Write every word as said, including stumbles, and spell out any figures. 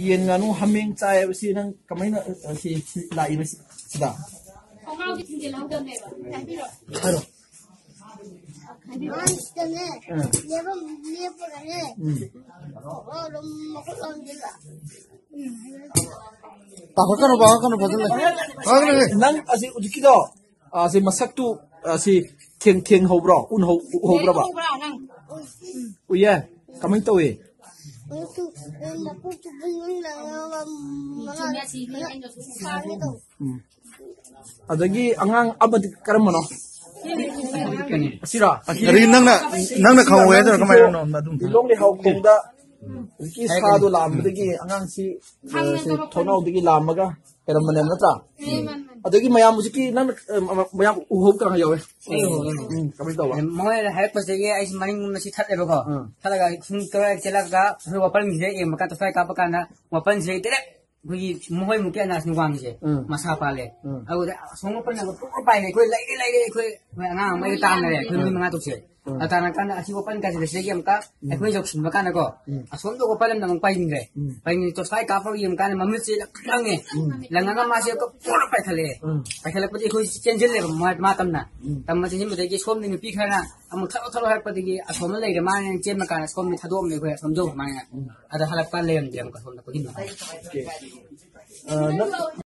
ꯌꯦꯟ ꯉꯥꯅꯨ ꯍꯥꯃꯦꯡ ꯆꯥꯏ ꯍꯥꯏꯕꯁꯤ ꯅꯪ ꯀꯃꯥꯏꯅ, ꯑ, ꯁꯤ, ꯁꯤ ꯂꯥꯛꯏꯕ ꯁꯤ-, ꯁꯤꯗ? ꯈꯣꯡꯒ꯭ꯔꯥꯎꯗꯤ ꯊꯤꯟꯖꯤꯜꯍꯧꯗꯕꯅꯦꯕ꯫ ꯍꯥꯏꯕꯤꯔꯣ꯫ ꯍꯥꯏꯔꯣ꯫ ꯃꯥꯁꯤꯗꯅꯦ, ꯑ꯫ ꯂꯦꯞꯐꯝ ꯂꯦꯞꯄꯒꯅꯦ, ꯎꯝ꯫ ꯈꯣꯡꯒ꯭ꯔꯥꯎ ꯑꯗꯨꯝ ꯃꯈꯨꯠ ꯂꯣꯝꯁꯤꯜꯂ꯫ ꯄꯥꯈꯠꯀꯅꯨ, ꯄꯥꯈꯠꯀꯅꯨ, ꯐꯖꯅ ꯂꯩ꯫ ꯄꯥꯈꯠꯀꯅꯨ, ꯂꯩ꯫ ꯅꯪ ꯑꯁꯤ ꯍꯧꯖꯤꯛꯀꯤꯗꯣ, ꯑ, ꯁꯤ ꯃꯁꯛꯇꯨ, ꯑ, ꯁꯤ ꯊꯦꯡ-, ꯊꯦꯡꯍꯧꯕ꯭ꯔꯣ? ꯎꯅꯍꯧ-, ꯎꯍꯧꯕ꯭ꯔꯕ? ꯎꯕ꯭ꯔꯥ ꯅꯪ? ꯎꯏꯌꯦ? ꯀꯃꯥꯏꯅ ꯇꯧꯏ? ꯃꯀꯣꯛꯇꯨ, ꯃꯀꯣꯛꯇꯨ ꯕꯨꯡ ꯕꯨꯡ ꯂꯥꯎꯔꯒ ꯃꯉꯥ ꯆꯨꯝꯃꯦ, ꯑꯁꯤ ꯅꯣꯏ ꯑꯩꯅꯁꯨ ꯐꯥꯒꯦ ꯇꯧꯕ꯫ ꯎꯝ꯫ ꯑꯗꯒꯤ ꯑꯉꯥꯡ ꯑꯃꯗꯤ ꯀꯔꯝꯕꯅꯣ? ꯑꯁꯤꯔꯣ? ꯑꯗꯒꯤ ꯅꯪꯅ, ꯅꯪꯅ ꯈꯪꯍꯧꯋꯦ ꯍꯥꯏꯗꯣꯏꯔꯣ? ꯀꯃꯥꯏꯅꯅꯣ? ꯑꯗꯨꯝ ꯂꯤꯂꯣꯡ ꯂꯩꯍꯥꯎ ꯈꯣꯡꯗ ꯍꯧꯖꯤꯛꯀꯤ ꯁꯥꯗꯣ ꯂꯥꯝꯕꯗꯒꯤ ꯑꯉꯥꯡꯁꯤ, ꯑ, ꯁꯤ ꯊꯣꯡꯅꯥꯎꯗꯒꯤ ꯂꯥꯝꯃꯒ ꯂꯩꯔꯝꯕꯅꯦꯕ ꯅꯠꯇ꯭ꯔꯥ? ꯑꯗꯒꯤ ꯃꯌꯥꯝ ꯍꯧꯖꯤꯛꯀꯤ ꯅꯪꯅ, ꯑ, ꯃ-, ꯃꯌꯥꯝ ꯎꯍꯧ ꯀꯅꯥ ꯌꯥꯎꯋꯦ? ꯑꯩ ꯎꯍꯧꯋꯦ꯫ ꯎꯝ, ꯀꯃꯥꯏꯅ ꯇꯧꯕ? ꯃꯣꯏꯅ ꯍꯥꯏꯔꯛꯄꯁꯤꯗꯒꯤ ꯑꯩꯁꯤ ꯃꯅꯤꯡ ꯂꯣꯝꯗ ꯆꯤꯊꯠꯂꯦꯕꯀꯣ꯫ ꯎꯝ꯫ ꯊꯠꯂꯒ ꯁꯨꯝ ꯇꯧꯔ ꯆꯦꯜꯂꯛꯑꯒ ꯑꯩꯈꯣꯏ ꯋꯥꯄꯟꯒꯤꯁꯦ ꯌꯦꯡꯕ ꯀꯥꯟꯗ, ꯇꯣꯔꯁ ꯂꯥꯏꯠ ꯀꯥꯞꯄ ꯀꯥꯟꯗ ꯋꯥꯄꯟꯁꯤꯗꯒꯤ ꯗꯥꯏꯔꯦꯛ ꯑꯩꯈꯣꯏꯒꯤ ꯃꯈꯣꯏ ꯃꯨꯛꯀꯤ ꯑꯅꯥꯁꯤꯅ ꯋꯥꯡꯉꯤꯁꯦ, ꯎꯝ꯫ ꯃꯁꯥ ꯄꯥꯜꯂꯦ꯫ ꯎꯝ꯫ ꯑꯗꯨꯗ ꯑꯁꯣꯝ ꯋꯥꯄꯟꯅ ꯄꯨꯔ ꯄꯥꯏꯔꯦ꯫ ꯑꯩꯈꯣꯏ ꯂꯩꯔꯦ, ꯂꯩꯔꯦ, ꯑꯩꯈꯣꯏ, ꯑꯩꯈꯣꯏ ꯑꯉꯥꯡ ꯑꯃ ꯑꯩꯒ ꯇꯥꯟꯅꯔꯦ, ꯑꯩꯈꯣꯏ ꯃꯤ ꯎꯝ꯫ ꯃꯉꯥ ꯇꯔꯨꯛꯁꯦ꯫ ꯎꯝ꯫ ꯑꯗ ꯇꯥꯟꯅꯔꯀꯥꯟꯗ ꯑꯁꯤ ꯋꯥꯄꯟ ꯀꯥꯁꯤꯗ ꯁꯤꯗꯒꯤ ꯑꯃꯨꯛꯀ ꯎꯝ꯫ ꯑꯩꯈꯣꯏ ꯌꯧꯁꯤꯟꯕ ꯀꯥꯟꯗꯀꯣ, ꯎꯝ꯫ ꯑꯁꯣꯝꯗ ꯋꯥꯄꯟ ꯑꯃꯗ ꯑꯃꯨꯛ ꯄꯥꯏꯅꯤꯡꯈ꯭ꯔꯦ꯫ ꯎꯝ꯫ ꯄꯥꯏꯅꯤꯡ-, ꯇꯣꯔꯁ ꯂꯥꯏꯠ ꯀꯥꯞꯄꯒ ꯌꯦꯡꯕ ꯀꯥꯟꯗ ꯃꯃꯤꯠꯁꯦ ꯂꯪꯉꯦ꯫ ꯎꯝ꯫ ꯂꯪꯉꯒ ꯃꯥꯁꯦ ꯄꯨꯔ ꯄꯥꯏꯈꯠꯂꯛꯑꯦ꯫ ꯎꯝ꯫ ꯄꯥꯏꯈꯠꯂꯛꯄꯗꯤ ꯑꯩꯈꯣꯏ ꯆꯦꯟꯁꯤꯜꯂꯦꯕ, ꯃꯥ, ꯃꯥ ꯇꯝꯅ꯫ ꯎꯝ꯫ ꯇꯝꯅ ꯆꯦꯟꯁꯤꯟꯕꯗꯒꯤ ꯁꯣꯝꯗ ꯅꯨꯄꯤ ꯈꯔꯅ ꯑꯃꯨꯛ ꯊꯠꯂꯣ, ꯊꯠꯂꯣ ꯍꯥꯏꯔꯛꯄꯗꯒꯤ ꯑꯁꯣꯝꯗ ꯂꯩꯔꯦ꯫ ꯃꯥꯅ ꯆꯦꯟꯕ ꯀꯥꯟꯗ ꯁꯣꯝꯗ ꯊꯥꯗꯣꯛꯑꯝꯃꯦ ꯑꯩꯈꯣꯏ, ꯑꯁꯣꯝ ꯌꯧ ꯃꯥꯅ꯫ ꯎꯝ꯫ ꯑꯗ ꯍꯜꯂꯛꯄ ꯂꯩꯔꯝꯗ꯭ꯔꯦ ꯑꯃꯨꯛꯀ ꯁꯣꯝꯗ ꯑꯩꯈꯣꯏꯒꯤ꯫ ꯑꯣꯀꯦ꯫ ꯑ, ꯅꯪ